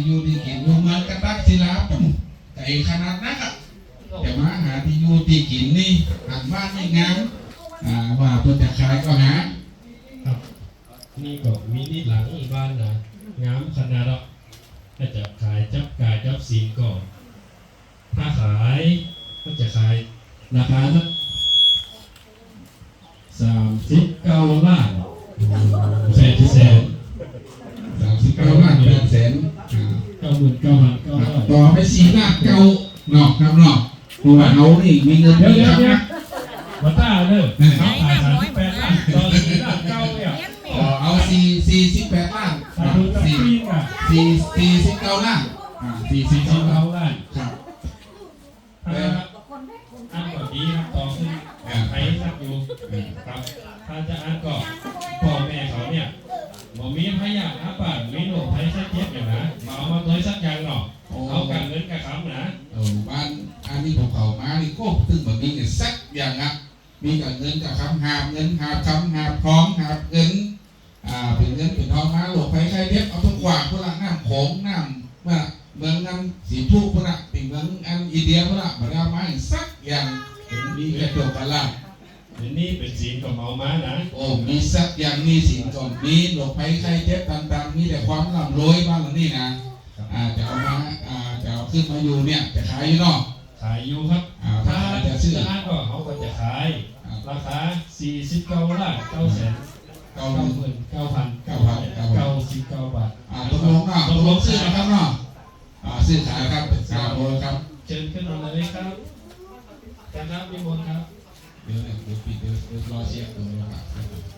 ຢູ່ທີ່ກິນຢູ່ເມືອງກະຕັກສິລາ ໄກຂະໜາດນັ້ນອະ ຈະມາຫາທີ່ຢູ່ທີ່ກິນນີ້ ອັນບ້ານນີ້ງາມ ອ່າ ວ່າເພິ່ນຈະຂາຍກໍຫາ ຄັບ ນີ້ກໍມີນິດຫຼັງບ້ານນະ ງາມຂະໜາດເນາະ ຖ້າຈະຂາຍຈັບກາຍຈັບສິນກໍ ຖ້າຂາຍ ກໍຈະຂາຍລາຄາສັກ ສາມສິບເກົ້າລ້ານແປດແສນ ສາມສິບເກົ້າລ້ານແປດແສນ ອ່າ ເກົ້າໝື່ນເກົ້າພັນເກົ້າຮ້ອຍ ຕໍ່ໄປສີ່ລ້ານເກົ້າເນາະ ຄັບເນາະ ເພາະວ່າເຮົານີ້ມີເງິນ ດຽວໆໆ ບໍ່ຕ້າເດີ ເອີ ເຮົາຂາຍສາມສິບແປດລ້ານ ຕໍ່ສີ່ລ້ານເກົ້າເນຍ ເອີ ເອົາສີ່ ສີ່ສິບແປດລ້ານ ສາທຸ ສີ່ ສີ່ ສີ່ສິບເກົ້າລ້ານ ອ່າ ສີ່ສິບເກົ້າລ້ານ ຄັບ ຖ້າອັນກໍດີຮັບຕໍ່ຂຶ້ນ ອ່າ ໄປສັກຢູ່ ອ່າ ຄັບ ຖ້າຈະອັນກໍພໍ່ແມ່ເຂົາເນຍ ບໍ່ມີພະຍາດອາບາດ ມີໂລກໄພໄຂ້ເຈັບຫຍັງນະ ມາເອົາມາໂດຍສັກຢ່າງເນາະ ໂອ້ ເອົາການເງິນການຄຳນະ ໂອ້ ບ້ານອັນນີ້ພວກເຂົາມານີ້ ໂອ້ ເຖິງບໍ່ມີຫຍັງສັກຢ່າງນະ ມີການເງິນການຄຳ ຫາບເງິນຫາບຄຳ ຫາບທອງຫາບເງິນ ອ່າ ເປັນເງິນເປັນທອງມາ ໂລກໄພໄຂ້ເຈັບ ເອົາທຸກຂວາງພຸ້ນລະ ນ້ຳໂຂງ ນ້ຳ ເມືອງ ນ້ຳສີທຸພຸ້ນນະ ເປັນເມືອງອັນອິນເດຍພຸ້ນນະ ບໍ່ໄດ້ເອົາມາໃຫ້ສັກຢ່າງ ມີແຕ່ໂຊກກະລາບ ເປັນໜີ້ເປັນສິນກໍເອົາມານະ ໂອ້ ມີສັກຢ່າງ ໜີ້ສິນກໍມີ ໂລກໄພໄຂ້ເຈັບຕ່າງໆ ມີແຕ່ຄວາມລ່ຳລວຍບ້ານຫຼັງນີ້ນະ ອ່າ ຈະເອົາມາ ອ່າ ຈະເອົາຂຶ້ນມາຢູ່ເນຍ ຈະຂາຍຢູ່ເນາະ ຂາຍຢູ່ຄັບ ອ່າ ຖ້າ ຖ້າຈະຊື້ ຖ້າຂາຍກໍ ເຮົາກໍຈະຂາຍ ອ່າ ລາຄາສີ່ສິບເກົ້າລ້ານເກົ້າແສນ ເກົ້າໝື່ນເກົ້າພັນເກົ້າຮ້ອຍເກົ້າສິບເກົ້າບາດ ອ່າ ຕົກລົງເນາະ ຕົກລົງຊື້ນະຄັບເນາະ ອ່າ ຊື້ຂາຍຄັບ ເປັນສາມໂມງຄັບ ເຊີນຂຶ້ນມາເລີຍຄັບ ເຊີນຄັບ ນິມົນຄັບ ດຽວ ດຽວປິດ ດຽວ ດຽວລໍເຊັກຕົວນີ້ຄັບ